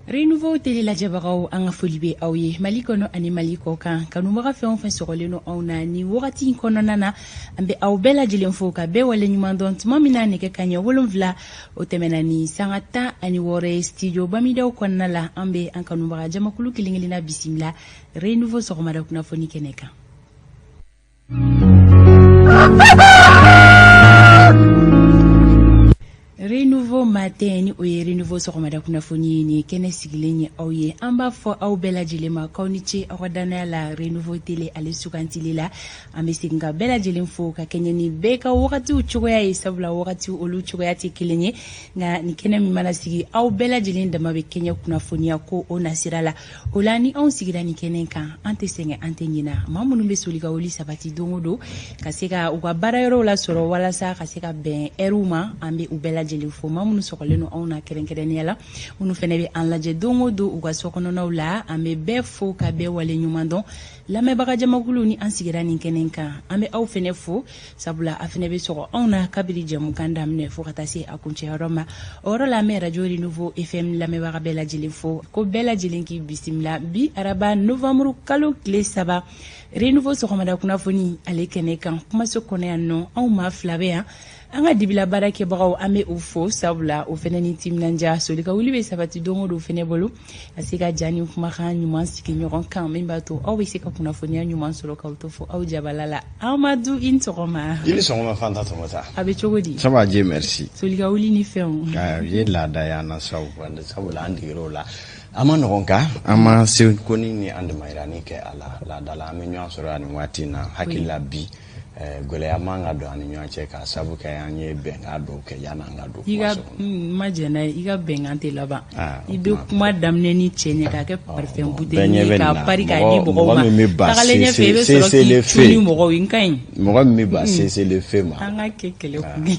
Renouveau télé lajɛbagaw, an ka foli bɛ aw ye Mali kɔnɔ ani Mali kɔ kan. Kanubaga fɛn o fɛn sɔgɔlen don anw na ni wagati in kɔnɔna na, an bɛ aw bɛɛ lajɛlen fo ka bɛɛ wale ɲuman dɔn. Tuma min na nɛgɛ kaɲɛ 7 o tɛmɛna ni sanga 16 ye studio Bamidaw kɔnɔna la, an bɛ an kanubaga jamakulu kelen kelenna bisimila Renouveau sɔgɔmada kunnafoni kɛnɛ kan. Renouveau matin, ni o ye Renouveau sɔgɔmada kunnafoni ye, nin kɛnɛ sigilen ye aw ye. An b'a fɔ aw bɛɛ lajɛlen ma k'aw ni ce aw ka dannaya la Renouveau télé ale sugantili la. An bɛ segin ka bɛɛ lajɛlen fo ka kɛɲɛ ni bɛɛ ka wagatiw cogoya ye, sabula wagatiw olu cogoya tɛ kelen ye. Nka nin kɛnɛ min mana sigi, aw bɛɛ lajɛlen dama bɛ kɛɲɛ kunnafoniya ko o nasira la. O la, ni anw sigira nin kɛnɛ kan, an tɛ sɛgɛn, an tɛ ɲina. Maa minnu bɛ soli ka wuli sabati don o don ka se ka u ka baara yɔrɔw lasɔrɔ walasa ka se ka bɛn ɛriw ma, an bɛ u bɛɛ lajɛlen fo. Maa minnu sɔgɔlen don anw na kɛrɛnkɛrɛnnenya la, minnu fana bɛ an lajɛ don o don u ka sokɔnɔnaw la, an bɛ bɛɛ fo ka bɛɛ wale ɲuman dɔn. Lamɛnbaga jamakulu, ni an sigira nin kɛnɛ kan, an bɛ aw fana fo, sabula a fana bɛ sɔgɔ anw na kabini jɛmukan daminɛ fo ka taa se a kuncɛyɔrɔ ma. O yɔrɔ la, an bɛ radio Renouveau FM lamɛnbaga bɛɛ lajɛlen fo, ko bɛɛ lajɛlen k'i bisimila bi araba novembre kalo tile 3, Renouveau sɔgɔmada kunnafoni ale kɛnɛ kan. Kumaso kɔnɔ yan nɔ, anw maa fila bɛ yan. An ka dibila baara kɛbagaw, an bɛ u fo, sabula o fana ni timinandiya soli ka wuli bɛ sabati don o don fana bolo ka se ka ja ni kumakan ɲuman sigi ɲɔgɔn kan, min b'a to aw bɛ se ka kunnafoniya ɲuman sɔrɔ k'aw to fo aw jabala la. Amadu, i ni sɔgɔma. I ni sɔgɔma, Fanta Tɔmɔta. A bɛ cogo di? Ça va, Dieu merci. Soli ka wuli ni fɛnw. O ye laada y'an na sa, sabula an degera o la. A ma nɔgɔn kan an ma se ko ni an damayirani kɛ a la. Laada la, an bɛ ɲɔgɔn sɔrɔ yan nin waati in na. Hakili la, bi gɛlɛya man ka don an ni ɲɔgɔn cɛ, k'a sabu kɛ an ye bɛnkan dɔw kɛ yanni an ka don. I ka ma jɛn n'a ye, i ka bɛnkan tɛ laban. I bɛ kuma daminɛ ni cɛ ɲɛ k'a kɛ parfum bouteille ye k'a pari k'a di mɔgɔw ma. Tagalen ɲɛfɛ, i bɛ sɔrɔ k'i cu ni mɔgɔw ye. N ka ɲi. Mɔgɔ min bɛ ban cessez-le-feu ma. An ka kɛ kɛlɛ kun ye.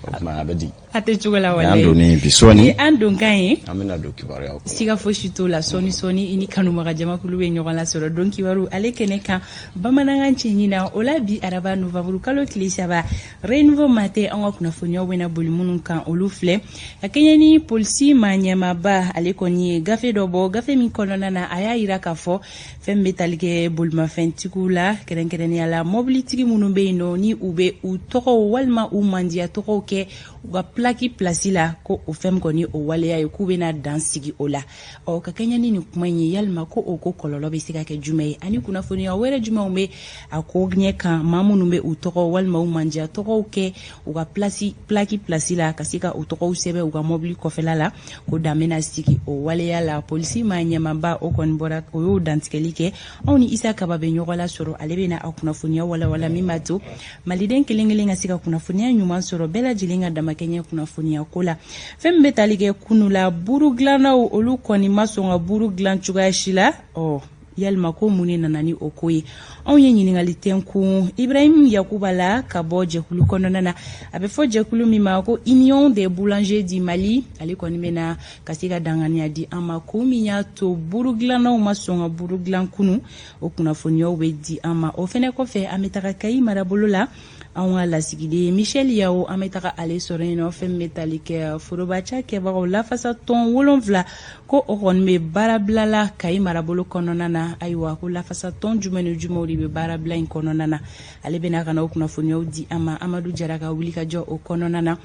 O tuma a bɛ di. A tɛ cogo la. Walayi, an donnen bi sɔɔni. Ni an donkan ye. An bɛna don kibaruyaw kɔnɔ. Siga fosi t'o la, sɔɔni sɔɔni i ni kanubaga jamakulu bɛ ɲɔgɔn lasɔrɔ don kibaru ale kɛnɛ kan bamanankan cɛɲi na. O la, bi araba novembre kalo tile 3, Renouveau matin, an ka kunnafoniyaw bɛna boli minnu kan, olu filɛ. Ka kɛɲɛ ni polisi maa ɲɛmaaba, ale kɔni ye gafe dɔ bɔ, gafe min kɔnɔna na a y'a yira k'a fɔ fɛn bɛ tali kɛ bolimafɛntigiw la, kɛrɛnkɛrɛnnenya la mɔbilitigi minnu bɛ yen nɔ, ni u bɛ u tɔgɔw walima u mandiya tɔgɔw kɛ u ka plaque place la, ko o fɛn kɔni o waleya ye k'u bɛna dan sigi o la. Ɔ, ka kɛɲɛ ni nin kuma in ye, yalima ko o ko kɔlɔlɔ bɛ se ka kɛ jumɛn ye, ani kunnafoniya wɛrɛ jumɛnw bɛ a ko ɲɛ kan, maa minnu bɛ u tɔgɔ walima u mandiya tɔgɔw kɛ u ka place plaque place la, ka se ka u tɔgɔw sɛbɛn u ka mɔbili kɔfɛla la, ko dan bɛna sigi o waleya la. Polisi maa ɲɛmaaba, o kɔni bɔra, o y'o dantigɛli kɛ. Anw ni Isa Kaba bɛ ɲɔgɔn lasɔrɔ, ale bɛna a kunnafoniya walawala, min b'a to maliden kelen kelen ka se ka kunnafoniya ɲuman sɔrɔ, bɛɛ lajɛlen ka damakɛɲɛ kunnafoniya ko la. Fɛn min bɛ tali kɛ kunu la, buru dilannaw, olu kɔni ma sɔn ka buru dilan cogoya si la. Ɔ, yalima ko mun de nana ni o ko ye? Anw ye ɲininkali tɛnkun Ibrahim Yakuba la ka bɔ jɛkulu kɔnɔna na, a bɛ fɔ jɛkulu min ma ko Union des boulangers du Mali. Ale kɔni bɛna ka se ka danganiya di an ma ko min y'a to buru dilannaw ma sɔn ka buru dilan kunu, o kunnafoniyaw bɛ di an ma. O fɛnɛ kɔfɛ, an bɛ taga Kayi marabolo la, anw ka lasigiden Michel Yawo, an bɛ taga ale sɔrɔ yen nɔ. Fɛn min bɛ tali kɛ forobaca kɛbagaw lafasa tɔn 7, ko o kɔni bɛ baarabila la Kayi marabolo kɔnɔna na. Ayiwa, ko lafasa tɔn jumɛn ni jumɛnw de bɛ baarabila in kɔnɔna na, ale bɛna ka na o kunnafoniyaw di an ma. Amadu Jara ka wuli ka jɔ o kɔnɔna na.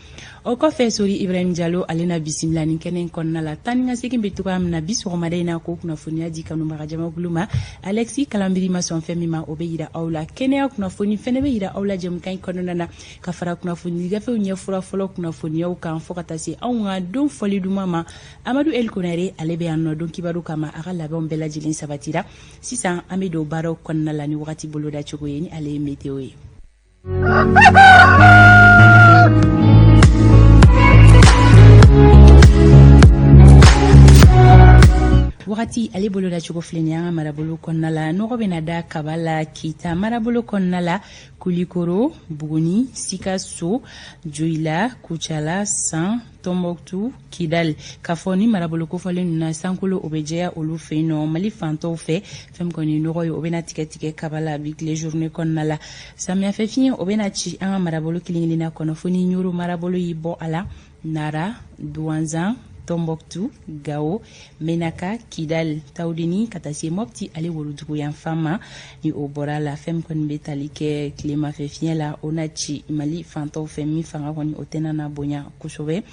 O kɔfɛ, Sori Ibrahim Jalo, ale na bisimila nin kɛnɛ in kɔnɔna la. Taa ni ka segin bɛ cogoya min na bi sɔgɔmada in na, k'o kunnafoniya di kanubaga jamakulu ma. Alexis Kalambiri ma sɔn fɛn min ma, o bɛ yira aw la. Kɛnɛya kunnafoni fɛnɛ bɛ yira aw la jɛmukan in kɔnɔna na, ka fara kunnafoni gafew ɲɛfura fɔlɔ kunnafoniyaw kan, fo ka taa se anw ka don fɔli duman ma. Amadu El Konare, ale bɛ yan nɔ don kibaru kama, a ka labɛnw bɛɛ lajɛlen sabatira. Sisan, an bɛ don baaraw kɔnɔna la ni wagati boloda cogo ye, ni ale ye météo ye. Wagati ale boloda cogo filɛ nin ye an ka marabolo kɔnɔna la. Nɔgɔ bɛna da kaba la Kita marabolo kɔnɔna la, Kulikoro, Buguni, Sikaso, Joyila, Kucala, San, Tɔnbɔkutu, Kidal. K'a fɔ ni marabolo kofɔlen ninnu na, sankolo o bɛ jɛya olu fɛ yen nɔ. Mali fantɔw fɛ, fɛn min kɔni nɔgɔ ye, o bɛna tigɛ tigɛ kaba la bi tile journée kɔnɔna la. Samiyɛfɛ fiɲɛ, o bɛna ci an ka marabolo kelen kelenna kɔnɔ, fo ni Ɲoro marabolo y'i bɔ a la, Nara, Duwanzan, Tombouctou, Gao, Menaka, Kidal, Taoudeni ka taa se Mopti ale worodugu yanfan ma. Ni o bɔra la, fɛn min kɔni bɛ tali kɛ tilemafɛ fiɲɛ la, o na ci Mali fantɔw fɛ, min fanga kɔni o tɛna na bonya kosɛbɛ.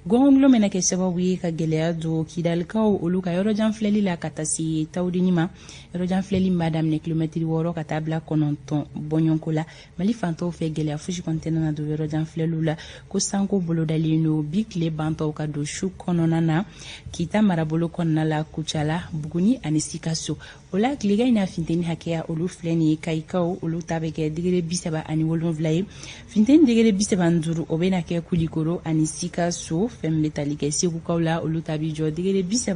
Gɔngɔndulon bɛna kɛ sababu ye ka gɛlɛya don Kidalikaw olu ka yɔrɔjan filɛli la ka taa se Tawudeni ma. Yɔrɔjan filɛli b'a daminɛ kilomɛtiri 6 ka taa bila 9 bɔɲɔgɔnko la. Mali fantɔw fɛ, gɛlɛya fosi kɔni tɛna na don yɔrɔjan filɛliw la. Ko sanko bolodalen don bi tile bantɔw ka don su kɔnɔna na Kita marabolo kɔnɔna la, Kucala, Buguni ani Sikaso. O la tilegan in na, funteni hakɛya olu filɛ nin ye. Kayikaw olu ta bɛ kɛ degré 37 ye. Funteni degré 35, o bɛna kɛ Kulikoro ani Sikaso. Fɛn min bɛ tali kɛ Segukaw la, olu ta bɛ jɔ degré 36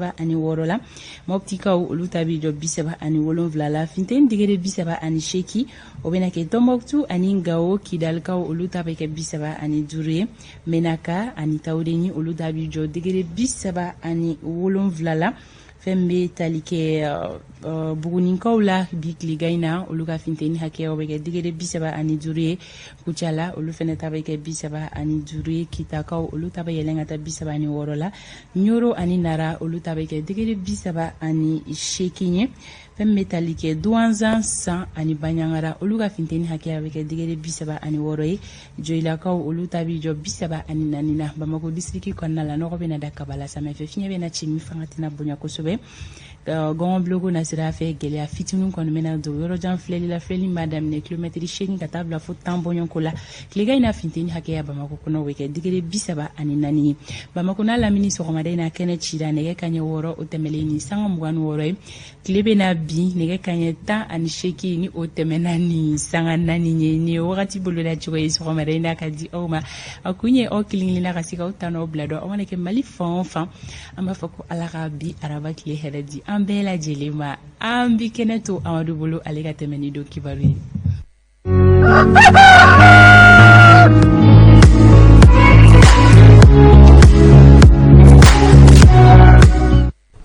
la. Mɔptikaw olu ta bɛ jɔ 37 la. Funteni degré 38, o bɛna kɛ Tɔnbɔkutu ani Gawo. Kidalikaw olu ta bɛ kɛ 35 ye. Menaka ani Tawudeni olu ta bɛ jɔ degré 37 la. Fɛn bɛ tali kɛ Bugunikaw la bi tilegan in na, olu ka funteni hakɛyaw bɛ kɛ degré 35 ye. Kucala olu fɛnɛ ta bɛ kɛ 35 ye. Kitakaw olu ta bɛ yɛlɛn ka taa 36 la. Ɲoro ani Nara olu ta bɛ kɛ degré 38 ye. Fɛn bɛ tali kɛ Duwanzan, San ani Baɲangara, olu ka funteni hakɛya bɛ kɛ degré 36 ye. Joyilakaw olu ta bɛ jɔ 34 na. Bamakɔ disiriki kɔnɔna la, nɔgɔ bɛna da kaba la. Samiyɛfɛ fiɲɛ bɛna ci min fanga tɛna bonya kosɛbɛ. Gɔngɔnbiloko nasira fɛ, gɛlɛya fitinin kɔni bɛna don yɔrɔjan filɛli la. Filɛli b'a daminɛ kilomɛtiri 8 ka taa bila fo 10 bɔɲɔgɔnko la. Tilegan in na, funteni hakɛya Bamakɔ kɔnɔ bɛ kɛ degré 34 ye. Bamakɔ n'a lamini, sɔgɔmada in na kɛnɛ cira nɛgɛ kaɲɛ 6, o tɛmɛlen ni sanga 26 ye. Tile bɛna bin nɛgɛ kaɲɛ 18, ni o tɛmɛna ni sanga 4 ye. Nin ye wagati boloda cogo ye sɔgɔmada in na ka di aw ma. A kun ye aw kelen kelenna ka se k'aw ta n'aw bila dɔn, aw mana kɛ Mali fan o fan. An b'a fɔ ko Ala ka bi araba tile hɛrɛ di an bɛɛ lajɛlen ma. An bi kɛnɛ to Amadu bolo, ale ka tɛmɛ ni don kibaru ye.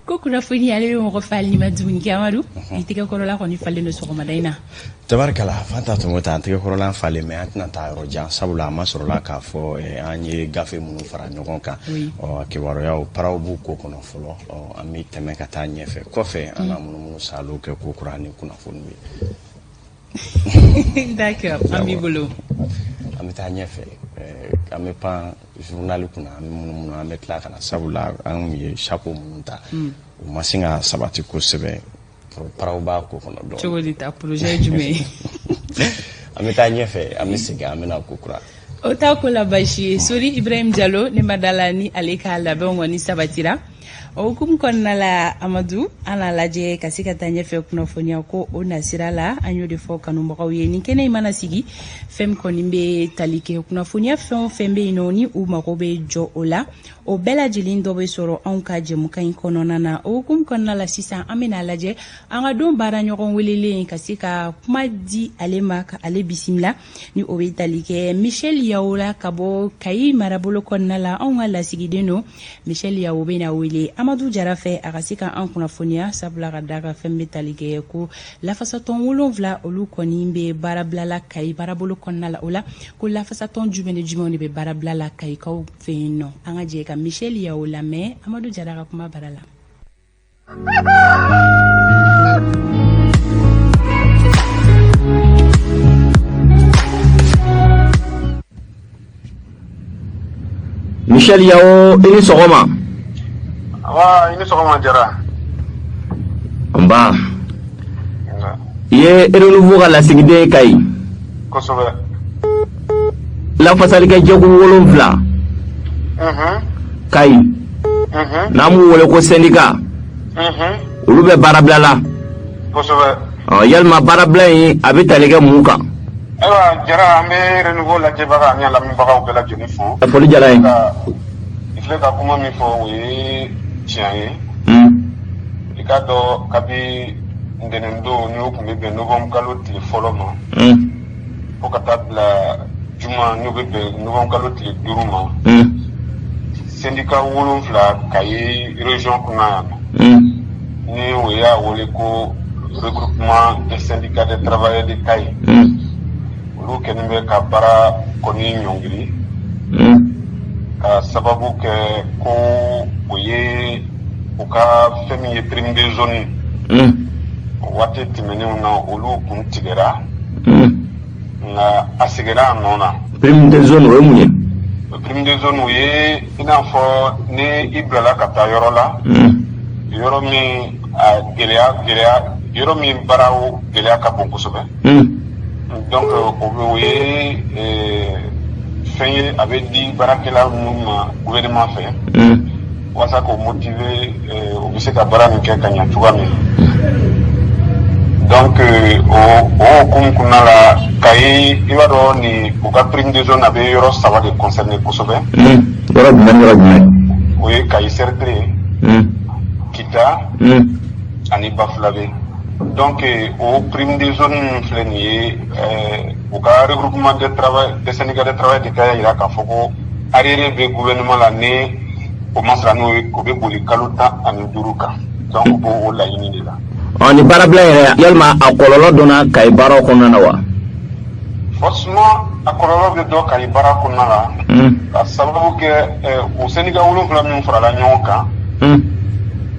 Ko kunnafoni ale bɛ mɔgɔ fa hali n'i ma dumuni kɛ. Amadu, i tɛgɛ kɔrɔla kɔni falen don sɔgɔmada in na. Tabarikala Fanta, tɔmɔ ta, an tɛgɛ kɔrɔla falen mɛ, an tɛna taa yɔrɔ jan, sabula a ma sɔrɔla k'a fɔ an ye gafe minnu fara ɲɔgɔn kan, ɔ kibaruyaw paraw b'u ko kɔnɔ fɔlɔ. Ɔ an bɛ tɛmɛ ka taa ɲɛfɛ, kɔfɛ an na munumunu saalo kɛ ko kura ni kunnafoni ye. D'accord, an b'i bolo. An bɛ taa ɲɛfɛ, an bɛ pan journal kunna, an bɛ munumunu, an bɛ tila ka na, sabula an ye chapeau minnu ta, u ma sin ka sabati kosɛbɛ, paraw b'a ko kɔnɔ dɔɔnin. Cogo di ta, projet ye jumɛn ye? An bɛ taa ɲɛfɛ, an bɛ segin, an bɛna ko kura. O t'a ko la baasi ye. Sori Ibrahim Jalo, ne ma da la ni ale ka labɛnw kɔni sabatira. O hukumu kɔnɔna la, Amadu, an n'a lajɛ ka se ka taa ɲɛfɛ kunnafoniya ko o nasira la. An y'o de fɔ kanubagaw ye, nin kɛnɛ in mana sigi, fɛn min kɔni bɛ tali kɛ kunnafoniya fɛn o fɛn bɛ yen nɔ, ni u mago bɛ jɔ o la, o bɛɛ lajɛlen dɔ bɛ sɔrɔ anw ka jɛmukan in kɔnɔna na. O hukumu kɔnɔna la sisan, an bɛna lajɛ an ka don baara ɲɔgɔn welelen ka se ka kuma di ale ma, ka ale bisimila, ni o bɛ tali kɛ Michel Yawo la ka bɔ Kayi marabolo kɔnɔna la. Anw ka lasigiden don. Michel Yawo bɛna wele Amadu Jara fɛ, a ka se ka an kunnafoniya, sabula ka da ka fɛn bɛ tali kɛ ko lafasatɔn 7 olu kɔni bɛ baarabila la Kayi marabolo kɔnɔna la. O la ko lafasatɔn jumɛn ni jumɛnw de bɛ baarabila la Kayikaw fɛ yen nɔ? An ka jɛ ka Michel Yawo lamɛn Amadu Jara ka kuma bara la. Michel Yawo, i ni sɔgɔma. Wa, i ni sɔgɔma Jara. Nba. I ye Renouveau ka lasigiden ye Kayi. Kosɛbɛ. Lafasalikɛ jɛkulu 7. Kayi. N'an b'u wele ko syndicat. Olu bɛ baarabila la. Kosɛbɛ. Ɔ yalima baarabila in a bɛ tali kɛ mun kan? Ayiwa Jara, an bɛ Renouveau lajɛbaga ani a lamɛnbagaw bɛɛ lajɛlen fo. Foli diyara n ye. I filɛ ka kuma min fɔ, o ye tiɲɛ ye. I k'a dɔn, kabi ntɛnɛndon, n'o tun bɛ bɛn novembre kalo tile fɔlɔ ma, fo ka taa bila juma, n'o bɛ bɛn novembre kalo tile 5 ma, syndicat 7 Kayi région kunna yan nɔ, ni o y'a wele ko regroupement des syndicats des travailleurs de Kayi, olu kɛlen bɛ ka baara kɔni ɲɔngiri. Ka sababu kɛ ko o ye u ka fɛn min ye prime de zone o waati tɛmɛnenw na, olu kun tigɛra, nka a seginna a nɔ na. Prime de zone, o ye mun ye? Prime de zone, o ye i n'a fɔ ni i bilala ka taa yɔrɔ la, yɔrɔ min a gɛlɛya gɛlɛya, yɔrɔ min baaraw gɛlɛya ka bon kosɛbɛ. Donc o ye fɛn ye, a bɛ di baarakɛla minnu ma gouvernement fɛ walasa k'o motiver, u bɛ se ka baara nin kɛ ka ɲɛ cogoya min. Donc o hukumu kɔnɔna la, Kayi, i b'a dɔn nin u ka prime de zone, a bɛ yɔrɔ saba de concerner kosɛbɛ. Yɔrɔ jumɛn ni yɔrɔ jumɛn? O ye Kayi cercle ye, Kita ani Bafulabe. Donc o prime de zone min filɛ nin ye, u ka regroupement de travail des syndicats de travail de ka yira k'a fɔ ko arriéré bɛ gouvernement la, ni o ma sara, n'o ye o bɛ boli kalo 15 kan. Donc u b'o o laɲini de la. Ɔ, ni baarabila yɛrɛ, yalima a kɔlɔlɔ donna Kayi baaraw kɔnɔna na wa? Forcément, a kɔlɔlɔ bɛ dɔn Kayi baara kɔnɔna la, ka sababu kɛ o syndicat 7 min farala ɲɔgɔn kan,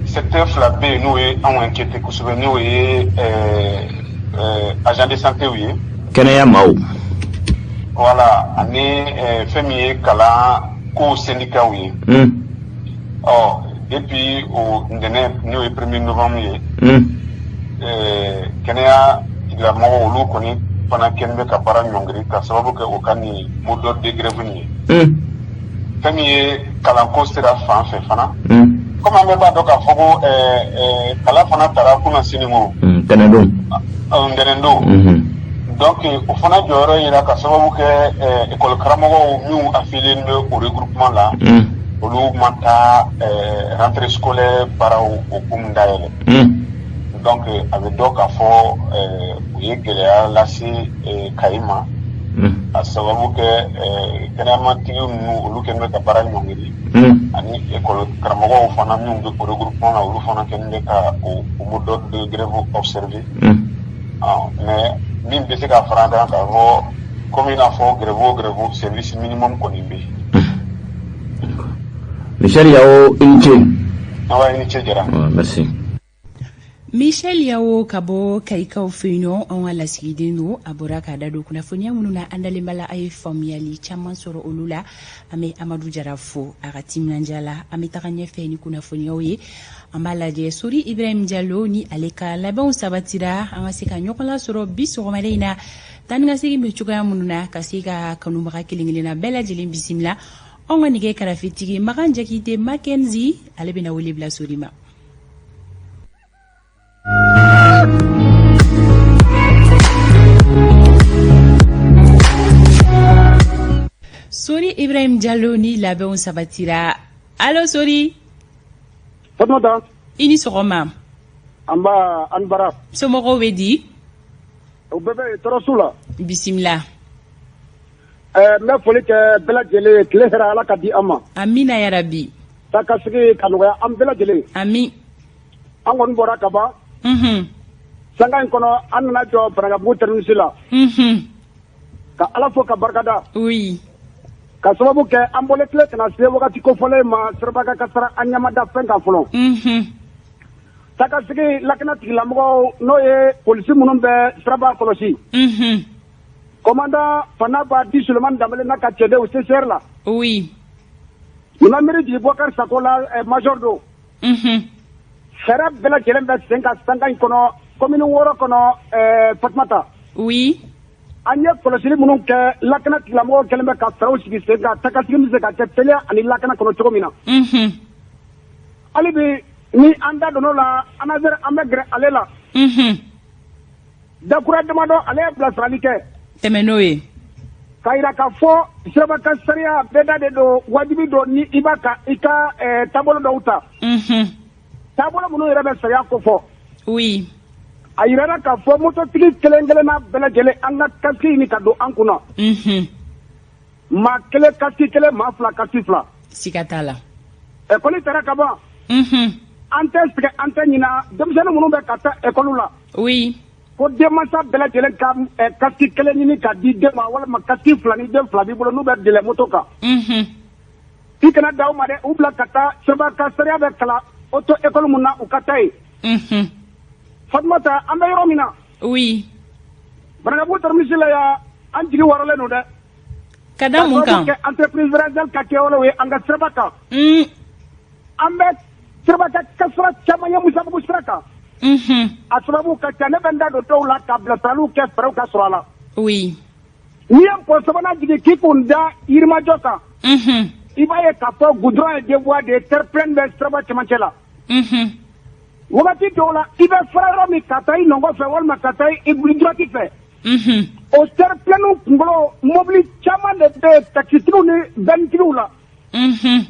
secteur fila bɛ yen n'o ye anw inquiété kosɛbɛ, n'o ye agent de santé ye. Kɛnɛya maaw. Voilà, ani fɛn min ye kalan ko syndicat ye. Ɔ, depuis o ntɛnɛn, n'o ye 1er novembre ye, kɛnɛya tigilamɔgɔw, olu kɔni fana kɛlen bɛ ka baara ɲɔngiri ka sababu kɛ o ka nin mot d'ordre de grève nin ye. Fɛn min ye kalanko sira fan fɛ fana, komi an bɛɛ b'a dɔn k'a fɔ ko kalan fana tara kunna sini ko Ntɛnɛndon. Ntɛnɛndon. Donc o fana jɔyɔrɔ yira ka sababu kɛ école karamɔgɔw minnu affilié bɛ o regroupement la, olu ma taa rentrée scolaire baaraw hukumu dayɛlɛ. Donc a bɛ dɔn k'a fɔ u ye gɛlɛya lase Kayi ma, a sababu kɛ kɛnɛyamatigiw ninnu, olu kɛlen bɛ ka baara ɲɔngiri, ani école karamɔgɔw fana minnu bɛ o regroupement na, olu fana kɛlen bɛ ka o mot d'ordre de grève observer. Mais min bɛ se ka fara an kan k'a fɔ, komi i n'a fɔ grève o grève, service minimum kɔni bɛ yen. Michel Yao, i ni ce. Awa, i ni ce, Jara. Merci. Michel Yawo ka bɔ Kayikaw fɛ yen nɔ, anw ka lasigiden don. A bɔra k'a da don kunnafoniya minnu na, an dalen b'a la a ye faamuyali caman sɔrɔ olu la. An bɛ Amadu Jara fo a ka timinandiya la. An bɛ taga ɲɛfɛ ni kunnafoniyaw ye. An b'a lajɛ Sori Ibrahim Jalo ni ale ka labɛnw sabatira, an ka se ka ɲɔgɔn lasɔrɔ bi sɔgɔmada in na. Taa ni ka segin bɛ cogoya minnu na, ka se ka kanubaga kelen kelenna bɛɛ lajɛlen bisimila. Anw ka nɛgɛ karafetigi Makan Jakite Makenzi, ale bɛna wele bila Sori ma. Sori Ibrahim Jalo ni labɛnw sabatira. Allo Sori. Fatumata. I ni sɔgɔma. An ba, an bara. Somɔgɔw bɛ di? O bɛɛ bɛ yen, tɔɔrɔ su la. Bisimila. N bɛ foli kɛ bɛɛ lajɛlen ye. Tile hɛrɛ, Ala ka di an ma. Amina yarabi. Taa ka sigi ka nɔgɔya an bɛɛ lajɛlen. Ami. An kɔni bɔra ka ban. Sanga in kɔnɔ, an nana jɔ Banankabugu terminus la. Ka Ala fo ka barikada. Ka sababu kɛ an bɔlen tile kana se wagati kofɔlen ma, siraba ka sara, an ɲɛmada fɛn kan fɔlɔ. Taa ka sigi lakana tigilamɔgɔw, n'o ye polisi minnu bɛ siraba kɔlɔsi. Commandant Fanaba di Sulemani Danbele n'a ka cɛdenw CCR la. Nin ma miiri jigin Bɔkari Sako la, major don. Fɛɛrɛ bɛɛ lajɛlen bɛ sen ka sanga in kɔnɔ, commune 6 kɔnɔ, Fatumata. An ye kɔlɔsili minnu kɛ, lakana tigilamɔgɔw kɛlen bɛ ka fɛɛrɛw sigi sen kan, takasigi bɛ se ka kɛ teliya ani lakana kɔnɔ cogo min na. Hali bi ni an da donn'o la, ANASER, an bɛ gɛrɛ ale la. Dakura damadɔ, ale ye bilasirali kɛ. Tɛmɛ n'o ye. Ka yira k'a fɔ siraba ka sariya bɛɛ da de don, wajibi don ni i b'a ka i ka taabolo dɔw ta. Taabolo minnu yɛrɛ bɛ sariya kofɔ. A yirara k'a fɔ mototigi kelen kelenna bɛɛ lajɛlen, an ka casque ɲini ka don an kunna. Maa kelen casque kelen, maa fila casque fila. Siga t'a la. Ekɔli taara ka ban. An tɛ sɛgɛn, an tɛ ɲina denmisɛnnin minnu bɛ ka taa ekɔli la. Ko denmansa bɛɛ lajɛlen ka casque kelen ɲini ka di den ma, walima casque fila ni den fila b'i bolo, n'u bɛ dɛlɛ moto kan. I kana da u ma dɛ, u bila ka taa siraba ka sariya bɛ kalan auto école mun na, u ka taa yen. Fatumata, an bɛ yɔrɔ min na, Banankabugu terminus la yan, an jigi waralen don dɛ. Ka da mun kan? K'a sababu kɛ entreprise Razel ka kɛwalew ye an ka siraba kan. An bɛ siraba ka kasara caman ye Musabugu sira kan. A sababu ka ca, ne bɛ n da don dɔw la ka bilasiraliw kɛ, fɛɛrɛw ka sɔrɔ a la. N'i ye pont sabanan jigin k'i kun da Yirimajɔ kan, i b'a ye k'a fɔ goudron ye deux voies de ye, terre-plein bɛ siraba cɛmancɛ la. Wagati dɔw la, i bɛ fara yɔrɔ min ka taa i nɔngɔn fɛ walima ka taa i droite fɛ, o terre-plein kunkolo, mobili caman de bɛ yen, taxitigiw ni bɛntigiw la.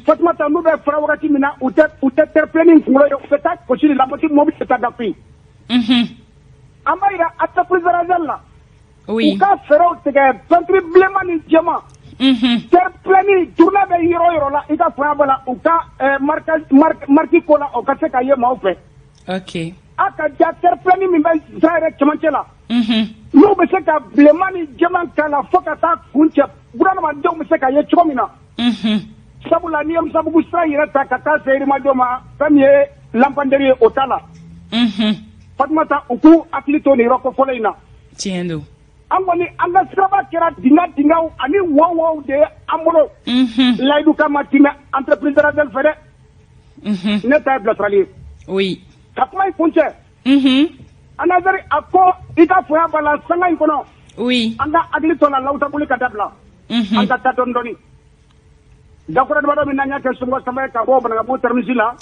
Fatumata, n'u bɛ fara wagati min na, u tɛ terre-plein kunkolo ye, u bɛ taa gosi de la, mobili tɛ taa dafi. An b'a yira entreprise Razel la, u ka fɛɛrɛw tigɛ, peinture bilenman ni jɛman, terre-plein tournée bɛ yɔrɔ o yɔrɔ la, i ka fanga b'a la, u ka marque ko la, o ka se ka ye maaw fɛ. A ka ja terre-plein min bɛ sira yɛrɛ cɛmancɛ la, n'u bɛ se ka bilenman ni jɛman k'a la fo ka taa kun cɛ, bunadamadenw bɛ se ka ye cogo min na. Sabula n'i ye Musabugu sira yɛrɛ ta ka taa se Yirimajɔ ma, fɛn min ye lampadaire ye, o t'a la. Fatumata, u k'u hakili to nin yɔrɔ kofɔlen in na. Tiɲɛ don. An kɔni, an ka siraba kɛra dingɛ dingɛw ani wow de ye an bolo. Layidu kan ma timɛ entreprise Razel fɛ dɛ. Ne ta ye bilasirali ye. Ka kuma in kun cɛ. Anazɛri a ko i ka foya b'a la sanga in kɔnɔ. An ka hakili to la lawutaboli ka dabila. An ka taa dɔɔni dɔɔni. Dakura damadɔ min n'an y'a kɛ Somɔgɔ Sanba ye ka bɔ Banankabugu terminus la.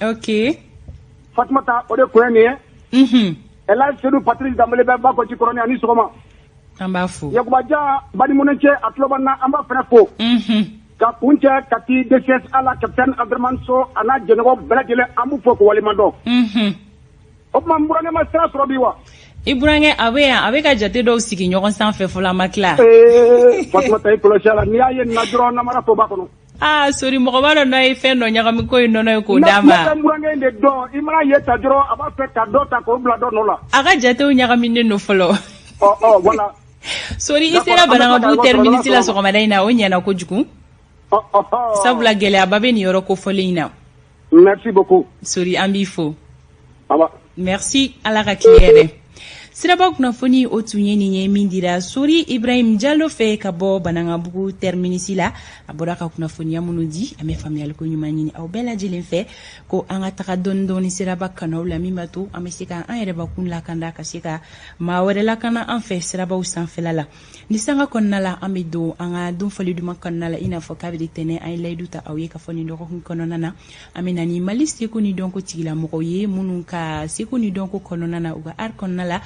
Fatumata, o de kun ye nin ye. Elhaji Sedu Patrice Danbele bɛ ba kɔ Jikɔrɔni, ani sɔgɔma. An b'a fo. Yakuba Dia Banimunɛ a tulo b'an na, an b'a fana fo. Ka kun cɛ ka ti DCS a la, capitaine Abdramane So a n'a jɛɲɔgɔn bɛɛ lajɛlen, an b'u fo k'u waleɲuman dɔn. O tuma n burankɛ ma sira sɔrɔ bi wa? I burankɛ a bɛ yan, a bɛ ka jate dɔw sigi ɲɔgɔn sanfɛ fɔlɔ, a ma tila. Ee Fatumata, i kɔlɔsi a la, n'i y'a ye nin na dɔrɔn, namara to b'a kɔnɔ. Aa Sori, mɔgɔ b'a dɔn n'a ye fɛn dɔ ɲagami ko ye nɔnɔ ye k'o d'a ma. Ne bɛ n burankɛ in de dɔn, i mana ye ta dɔrɔn, a b'a fɛ ka dɔ ta k'o bila dɔ nɔ la. A ka jatew ɲagaminen don fɔlɔ. Ɔ ɔ voilà. Sori, i sera Banankabugu terminus la sɔgɔmada in na, o ɲɛna kojugu. Sabula gɛlɛyaba bɛ nin yɔrɔ kofɔlen in na. Merci beaucoup. Sori, an b'i fo. Merci, Ala ka tile yɛrɛ. Siraba kunnafoni, o tun ye nin ye min dira Sori Ibrahim Jalo fɛ ka bɔ Banankabugu terminus la. A bɔra ka kunnafoniya minnu di, an bɛ faamuyaliko ɲuman ɲini aw bɛɛ lajɛlen fɛ ko an ka taga dɔɔni dɔɔni siraba kanaw la, min b'a to an bɛ se ka an yɛrɛbakun lakanda, ka se ka maa wɛrɛ lakana an fɛ sirabaw sanfɛla la. Ni sanga kɔnɔna la, an bɛ don an ka don fɔli duman kɔnɔna la. I n'a fɔ kabiri tɛnɛ, an ye layidu ta aw ye ka fɔ nin dɔgɔkun kɔnɔna na, an bɛ na ni Mali seko ni dɔnko tigilamɔgɔw ye, minnu ka seko ni dɔnko kɔnɔna na, u ka art kɔnɔna la,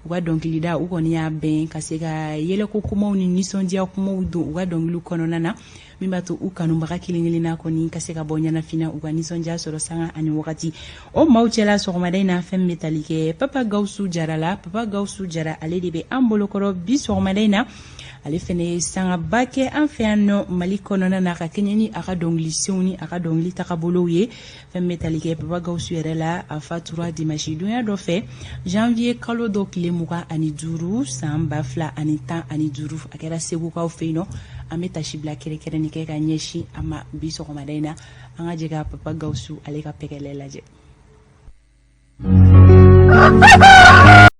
u ka dɔnkilida, u kɔni y'a bɛn ka se ka yɛlɛko kumaw ni nisɔndiya kumaw don u ka dɔnkiliw kɔnɔna na, min b'a to u kanubaga kelen kelenna kɔni ka se ka bɔ ɲɛnafin, u ka nisɔndiya sɔrɔ sanga ani wagati. O maaw cɛla sɔgɔmada in na, fɛn min bɛ tali kɛ Papa Gawusu Jara la, Papa Gawusu Jara, ale de bɛ an bolokɔrɔ bi sɔgɔmada in na. Ale fɛnɛ ye sangaba kɛ an fɛ yan nɔ Mali kɔnɔna na, ka kɛɲɛ ni a ka dɔnkilisenw ni a ka dɔnkili tagabolow ye. Fɛn bɛ tali kɛ Papa Gawusu yɛrɛ la, a fatura dimanche donya dɔ fɛ, janvier kalo dɔ tile 25, san 2015, a kɛra Segukaw fɛ yen nɔ. An bɛ tasi bila kɛrɛnkɛrɛnni kɛ ka ɲɛsin a ma bi sɔgɔmada in na. An ka jɛ ka Papa Gawusu ale ka pɛgɛlɛ lajɛ.